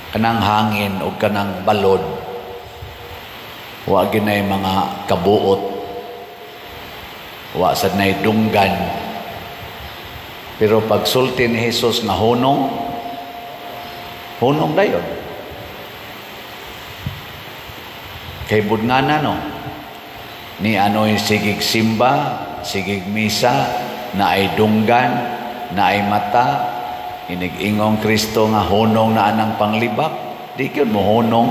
Kanang hangin o kanang balod, wa ginay mga kabuot, wa sad nay dunggan. Pero pagsulti ni Jesus nga hunong, hunong dayon. Kay budngana, no? Ni ano'y sigig simba, sigig misa, na ay dunggan, na ay mata, inig-ingong Kristo nga hunong na anang panglibak, di gyud mo hunong.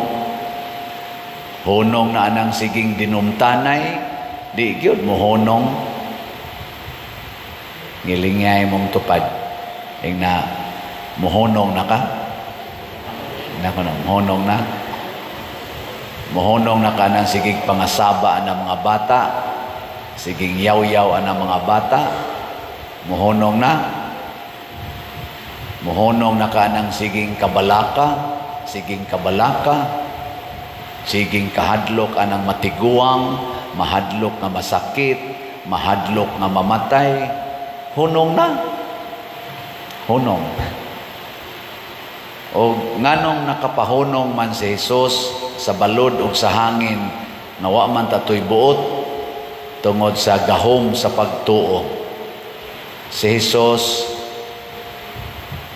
Hunong na anang siging dinumtanay, di gyud mo hunong. Ngilingay mong tupad. Ing na muhunong na ka. Nako na, muhunong na. Muhunong na ka ng sigig pangasaba ang mga bata, siging yaw-yaw ang mga bata, muhunong na. Muhunong na ka ng siging kabalaka, siging kabalaka, siging kahadlok anang matiguang, mahadlok nga masakit, mahadlok nga mamatay. Hunong na. Hunong. O nganong nakapahunong man si Jesus sa balod ug sa hangin nga wa man tatoy buot? Tungod sa gahom sa pagtuo. Si Jesus,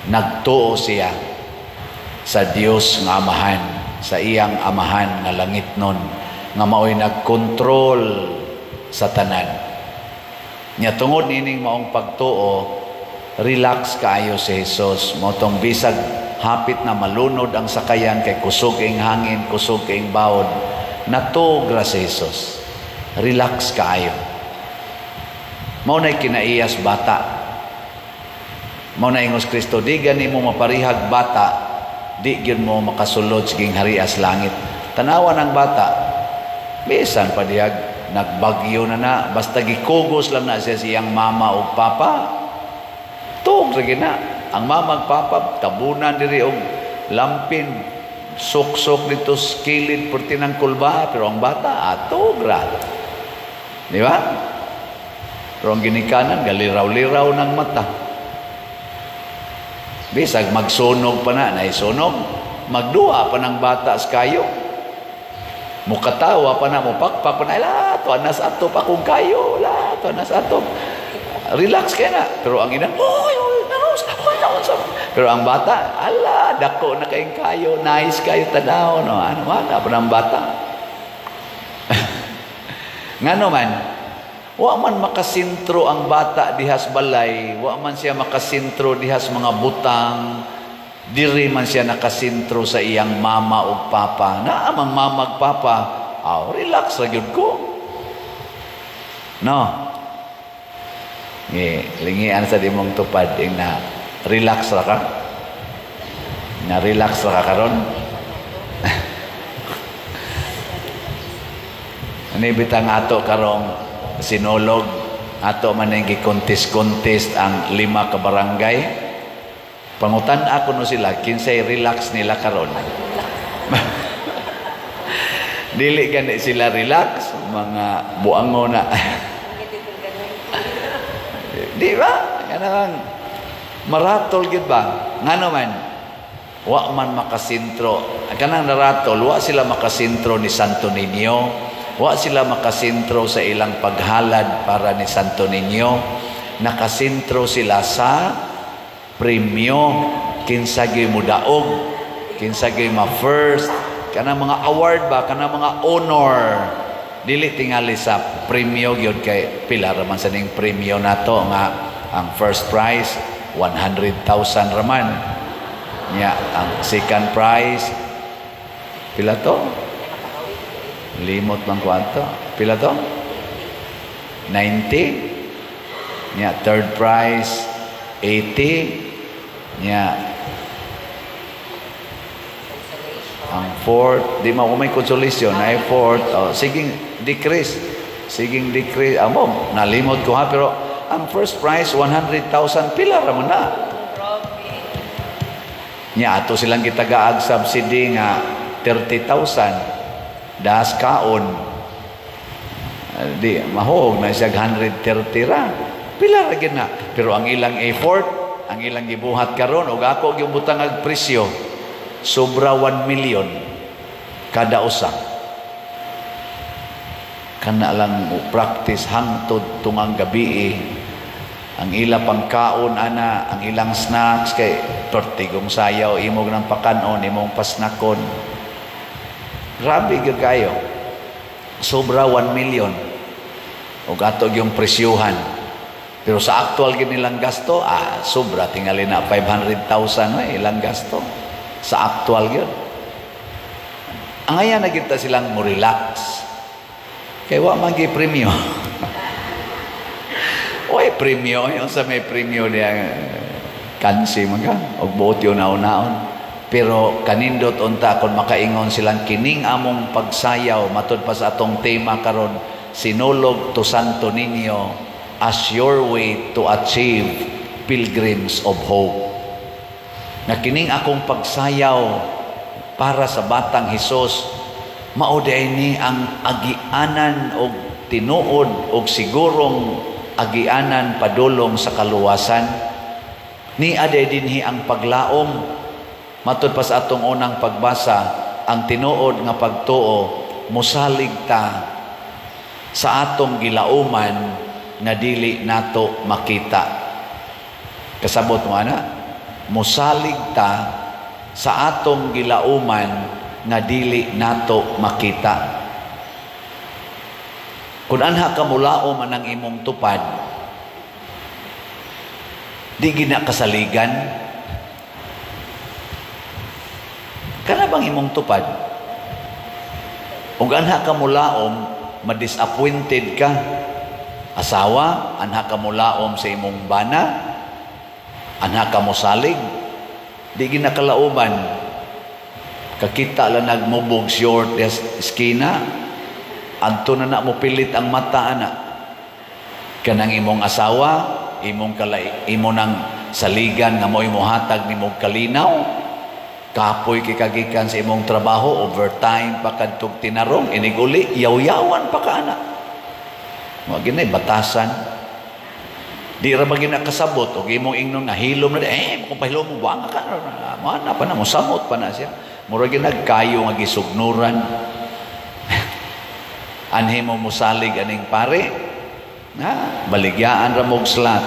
nagtuo siya sa Dios nga Amahan, sa iyang Amahan nga langitnon, nga maoy nagkontrol sa tanan. Nya tungod nining maong pagtuo, relax kaayo si Jesus. Mao tong bisag hapit na malunod ang sakayan kay kusog ing hangin, kusog ing bawod, natuog ra si Jesus. Relax kaayo. Mao na'y kinaiyas bata. Mao na ingos Kristo, di gani mo maparihag bata, di gyud mo makasulod sa gingharias langit. Tanawa ng bata, bisan pa diyag nagbagyo na na, basta gikugos lang na siya siyang mama o papa, tuog ra na. Ang mama ug papa, tabunan diri og lampin, suksok dito sa kilid perti ng kulba, pero ang bata, atog ra. Di ba? Pero ang ginikanan, galiraw-liraw ng mata. Bisag magsunog pa na, naisunog, magduwa pa ng bata sa kayo. Mukatawa pa na, mupakpak pa na, la, tuwa na sa atop akong kayo, la, tuwa na sa atop. Relax kaya na. Pero ang ina, oy, oy, naros, oy, naros. Pero ang bata, ala, dako na kayong kayo, nice kayo, tanaw, no? Ano man, pa ng bata. Ngano man, wa man makasintro ang bata dihas balay, wa man siya makasintro dihas mga butang, diri man siya nakasintro sa iyang mama ug papa. Naa mang mama ug papa, aw, relax ra gyud ko. No. Ngi, lingian sa dimong tupad ing na relax ra ka. Na relax ra ka karon. Ani bitang ato karong sinulog, ato man ang gi-contest-contest ang 5 ka barangay. Pangutan ako no sila kinsay relax nila karon. Dili gani sila relax, mga buango na. Di ba? Kanang maratol gid ba? Ngano man? Wa man makasintro. Kanang naratol, wa sila makasintro ni Santo Niño. Wa sila makasintro sa ilang paghalad para ni Santo Niño. Nakasintro sila sa premyo, kinsa gyud modaog, kinsa gyud ma-first, kanang mga award ba, kanang mga honor. Dili tingali sa premyo gyud kay pila ra man sa ning premyo nato nga ang first prize 100,000 raman. Nya ang second prize pila to? Limot man kwanto. Pila to? 90. Nya third prize 80. Nya ang fourth, di mo may consolation, ay fourth, oh, siging decrease. Siging decrease. Amo, nalimot ko ha, pero ang first prize 100,000 pila ra man na. Nya ato silang gitagaag subsidy nga 30,000. Das kaon. Di mahog na siya 130 ra. Pila ra gyud na. Pero ang ilang effort, ang ilang gibuhat karon og ako gyud butang ag presyo. Sobra 1 million kada usa. Kana lang practice hangtod tungang gabi. Ang ila pangkaon ana, ang ilang snacks, kay pertigong sayaw imong nang pakanon, imong pasnakon. Grabe gyud kayo. Sobra 1 million. Og ato yung presyuhan. Pero sa actual gyud nilang gasto, sobra tingali na 500,000 ilang gasto. Sa actual gyud. Ang aya na kita silang mo relax. Kay wa man gyud premyo. Oy, premyo, yung sa may premyo niya kansi man ka og buot yun naon-naon. Pero kanindot unta kon makaingon silang kining among pagsayaw matud pa sa atong tema karon, Sinulog to Santo Niño as your way to achieve pilgrims of hope. Nga kining akong pagsayaw para sa batang Hesus, mao ni ang agianan og tinuod og sigurong agianan padulong sa kaluwasan. Ni aday dinhi ang paglaom. Matud pa sa atong unang pagbasa, ang tinuod nga pagtuo mosalig ta sa atong gilauman nga dili nato makita. Kasabot mo ana? Mosalig ta sa atong gilauman nga dili nato makita. Kung anha ka mulaom anang imong tupad, di gina kasaligan. Kana bang imong tupad? Ug anha ka mulaom, madisappointed ka. Asawa, anha ka mulaom sa imong bana, anha ka mosalig, di ginakalauman. Kakita lang nagmubog short eskina, adto na na mo pilit ang mata ana. Kanang imong asawa, imong kalay, imo nang saligan nga mo'y mohatag nimong kalinaw. Kapoy kay kagikan sa imong trabaho, overtime pa kadtog tinarong, iniguli, yaw-yawan pa ka ana. Wa ginay batasan. Di ra ba ginakasabot og imong ingnon nga hilom na kung pahilom mo buang ka mana pa na mosamot pa na siya. Mura ginagkayo nga gisugnuran. Anhi mo mosalig aning pare? Na baligyaan ra mog slat.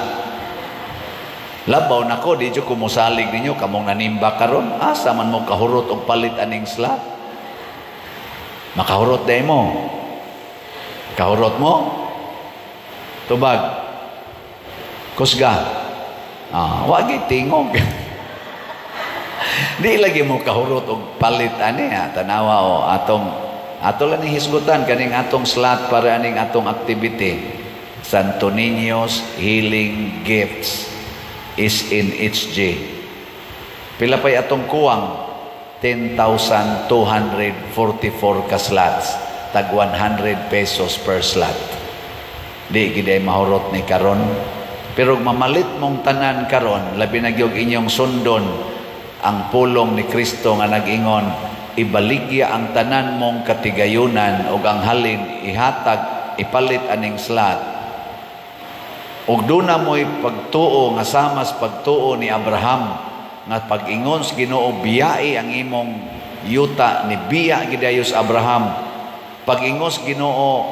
Labaw nako di jud ko mosalig ninyo kamong nanimba karon. Asa man mo kahurot og palit aning slat? Makahurot day mo. Kahurot mo? Tubag. Kusga. Wagi tingog. Di lagi mo kahurot og palit ani ha. Tanawa o atong ato lang ni hisgutan kaning atong slot para aning atong activity. Santo Niño's Healing Gifts is in HG. Pila pa'y atong kuwang? 10,244 ka slots. Tag 100 pesos per slot. Di giday mahurot ni karon. Pero mamalit mong tanan karon, labi na gyud inyong sundon ang pulong ni Kristo nga nag-ingon, ibaligya ang tanan mong katigayunan ug ang halin ihatag, ipalit aning slot. Ug duna mo'y pagtuo nga samas pagtuo ni Abraham nga pag-ingon sa Ginoo biyai ang imong yuta, ni biya gidayo sa Abraham. Pag-ingon sa Ginoo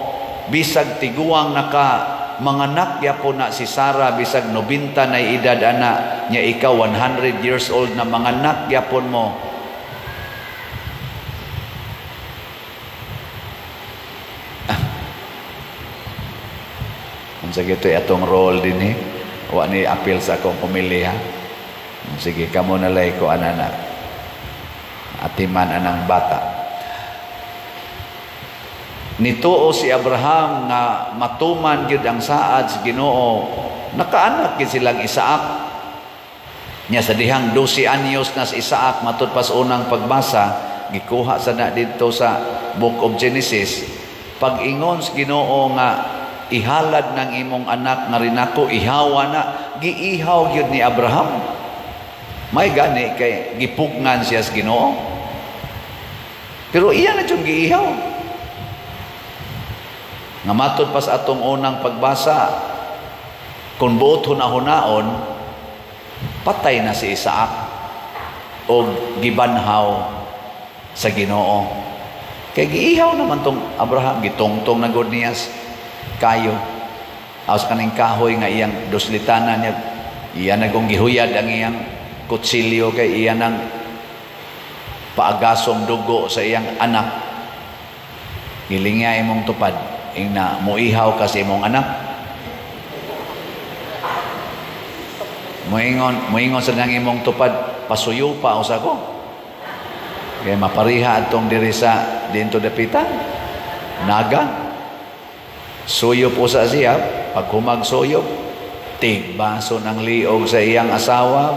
bisag tiguang naka manganak gyapon na si Sarah, bisag 90 na edad ana nya ikaw 100 years old na manganak gyapon mo. Unsa gito atong role dinhi? Wa ni appeal sa akong pamilya. Sige, kamo na lay ko anana. Atiman anang bata. Nituo si Abraham nga matuman gyud ang saad sa Ginoo. Nakaanak gyud silang Isaac. Nya sa dihang 12 anyos na si Isaac matud pa sa unang pagbasa, gikuha sa na didto sa Book of Genesis. Pag-ingon sa Ginoo nga ihalad ng imong anak nga rinako, ihawa na, giihaw gyud ni Abraham. May gani kay gipugnan siya sa Ginoo. Pero iya na jud giihaw. Nga matud pa sa atong unang pagbasa, kung buot hunahunaon, patay na si Isaac. Og gibanhaw sa Ginoo. Kay giihaw naman tong Abraham, gitungtong na gud niya kayo. Awas kaning kahoy nga iyang duslitanan niya, iya nagong gihuyad ang iyang kutsilyo kay iya nang paagasong dugo sa iyang anak. Gilingya imong tupad, ingna muihaw ka sa imong anak. Muingon sa nang imong tupad, pasuyo pa usa ko. Kay mapariha atong diri sa dinto dapitan. Naga. Suyop usa siya, paghumag suyop, tigbaso ng liog sa iyang asawa.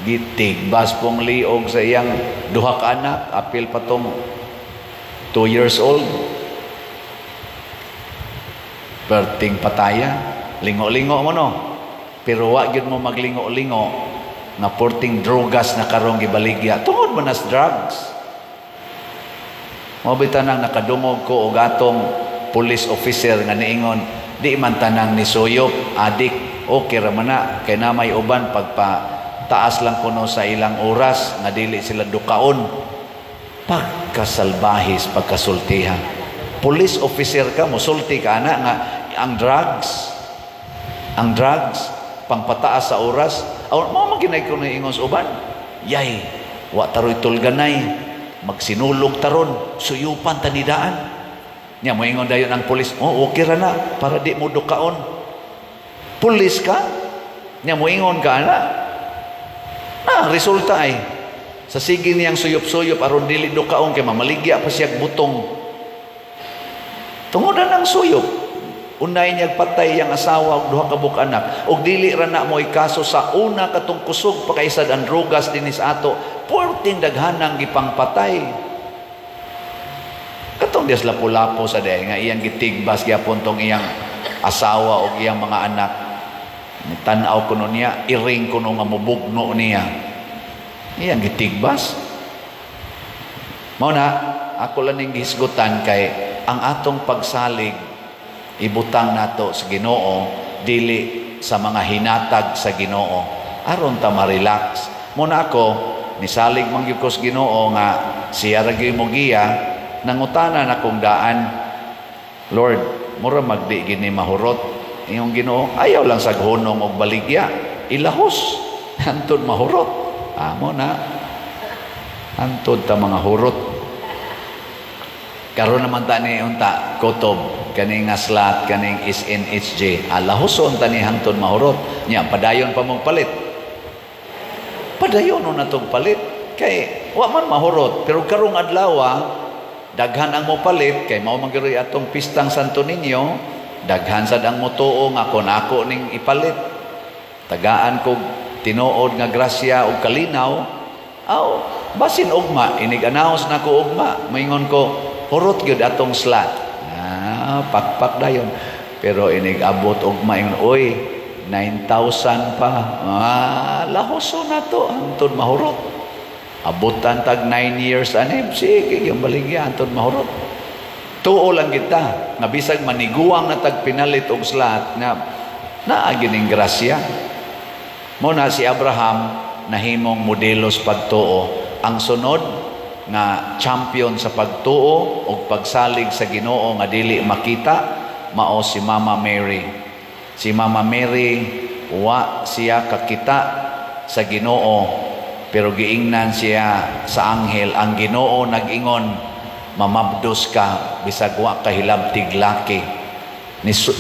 Gitigbas pong liog sa iyang duha ka anak, apil pa tong 2 years old. Perting pataya, lingo-lingo mo no. Pero wa gyud mo maglingo-lingo nga porting drogas na karong gibaligya tungod man nas drugs. Mao bitaw nang nakadungog ko og atong police officer nga niingon, di man tanang nisuyop adik, okay ra man na kay na may uban pagpa taas lang kuno sa ilang oras nga dili sila dukaon. Pagkasalbahis, pagkasultiha. Police officer ka, mosulti ka ana nga ang drugs pangpataas sa oras. Aw mao man ginay ko ingon sa uban. Yay, wa taroy tulganay, magsinulog taron, suyupan tanidaan. Nya moingon dayon ang pulis, "Oh, okay ra na para di mo dukaon." Pulis ka? Nya moingon ka ana. Ah, resulta ay sa sige niyang suyop-suyop aron dili dukaon kay mamaligya pa siya butong. Tungod na ng suyop, unay niya patay yang asawa og duha ka buok anak. Og dili ra na mo'y kaso sa una katong kusog pa kaysad ang drogas dinhi sa ato, puwerteng daghanang gipangpatay. Katong dias Lapu-Lapu sa day nga iyang gitigbas gyapon tong iyang asawa og iyang mga anak. Tan-aw kuno niya, iring kuno nga mobugno niya. Iyang gitigbas. Mao na ako lang ning gihisgutan kay ang atong pagsalig ibutang nato sa Ginoo, dili sa mga hinatag sa Ginoo aron ta ma-relax. Muna ako nisalig man gyud ko sa Ginoo nga siya ra gyud mo giya, nangutana na kong daan, "Lord, mura magdi gini mahurot." Iyong Ginoo, "Ayaw lang sa hunong og baligya, ilahos hantod mahurot." Amo na hantod ta mga hurot. Karon naman ta ni unta kutob kaning nga slot kaning SNHG, alahuson ta ni hangtod mahurot. Nya padayon pa mong palit, padayon no natong palit kay wa man mahurot. Pero karong adlaw daghan ang mopalit kay mao man gyud atong pistang Santo Niño, daghan sad ang motuo nga kon ako ning ipalit, tagaan kog tinuod nga grasya ug kalinaw. Aw basin ugma inig-announce na ko ugma, moingon ko hurot gyud atong slot. Ah, pakpak dayon. Pero inig abot ugma ingon, "Oy, 9,000 pa." Ah, lahoso na to hangtod mahurot. Abutan tag 9 years ani, sige yung baligya hangtod mahurot. Tuo lang kita nga bisag maniguang na tag pinalit og slot nga naa gining grasya. Mo na si Abraham nahimong modelo sa pagtuo. Ang sunod nga champion sa pagtuo og pagsalig sa Ginoo nga dili makita mao si Mama Mary. Si Mama Mary wa siya kakita sa Ginoo, pero giingnan siya sa anghel. Ang Ginoo nag-ingon, "Mamabdos ka bisag wa ka hilabtig laki."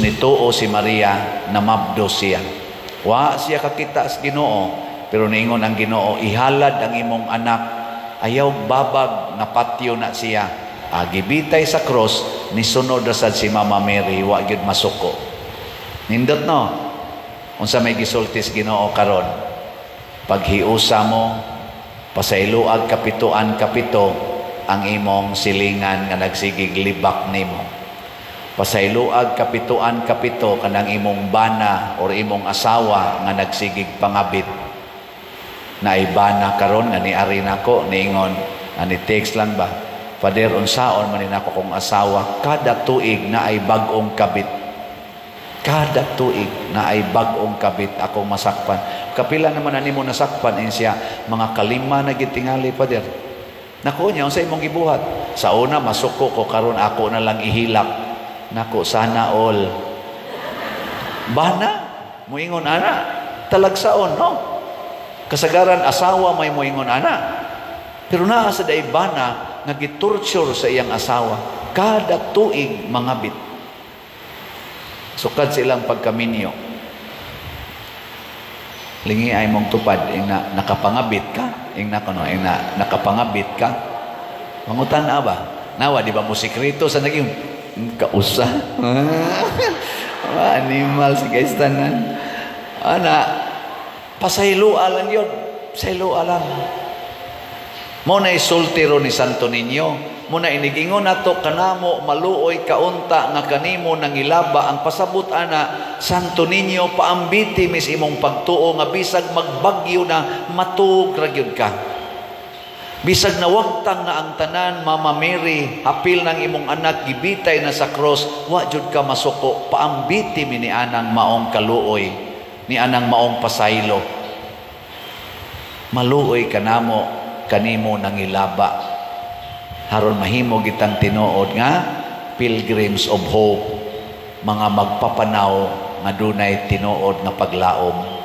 Nituo si Maria, namabdos siya. Wa siya kakita sa Ginoo, pero niingon ang Ginoo, "Ihalad ang imong anak." Ayaw babag nga patyo na siya. Gibitay sa cross, nisunod ra sad si Mama Mary, wa gyud masuko. Nindot no? Unsa may gisulti sa Ginoo karon? Paghiusa mo, pasayloag kapituan kapito ang imong silingan nga nagsigig libak nimo. Pasayloag kapituan kapito kanang imong bana or imong asawa nga nagsigig pangabit. Naibana karon nga niari nako niingon, ani text lang ba, "Father, unsaon man nako kong asawa, kada tuig na ay bag-ong kabit. Kada tuig na ay bag-ong kabit akong masakpan." Kapila naman ani mo nasakpan? Ingon siya, "Mga kalima na gid tingali, Father." Nako, niya, unsa imong gibuhat? "Sa una masuko ko, karon ako na lang ihilak." Nako, sana all. Bana, muingon ana, talagsaon, no? Kasagaran asawa may muingon ana. Pero naa sad ay bana nga gitorture sa iyang asawa kada tuig mangabit. Sukad silang pagkaminyo. Lingi ay mong tupad, ing na, nakapangabit ka, ing na kuno, ing na, nakapangabit ka. Mangutan na ba? Nawa, di ba mo sikreto sa naging kausa? Animal si guys tanan. Ana, pasayloa lang yun. Pasayloa lang. Mao na isultiro ni Santo Niño. Mao na inigingon nato kanamo, "Maluoy kaunta nga kanimo nangilaba." Ang pasabot ana, Santo Niño, paambiti mis imong pagtuo nga bisag magbagyo na, matug ra gyud ka. Bisag nawagtang na ang tanan, Mama Mary, hapil ng imong anak gibitay na sa cross, wa jud ka masuko. Paambiti mi ni anang maong kaluoy, ni anang maong pasaylo. Maluoy kanamo, kanimo nangilaba. Haron mahimo gitang tinuod nga pilgrims of hope, mga magpapanaw nga dunay tinuod nga paglaom.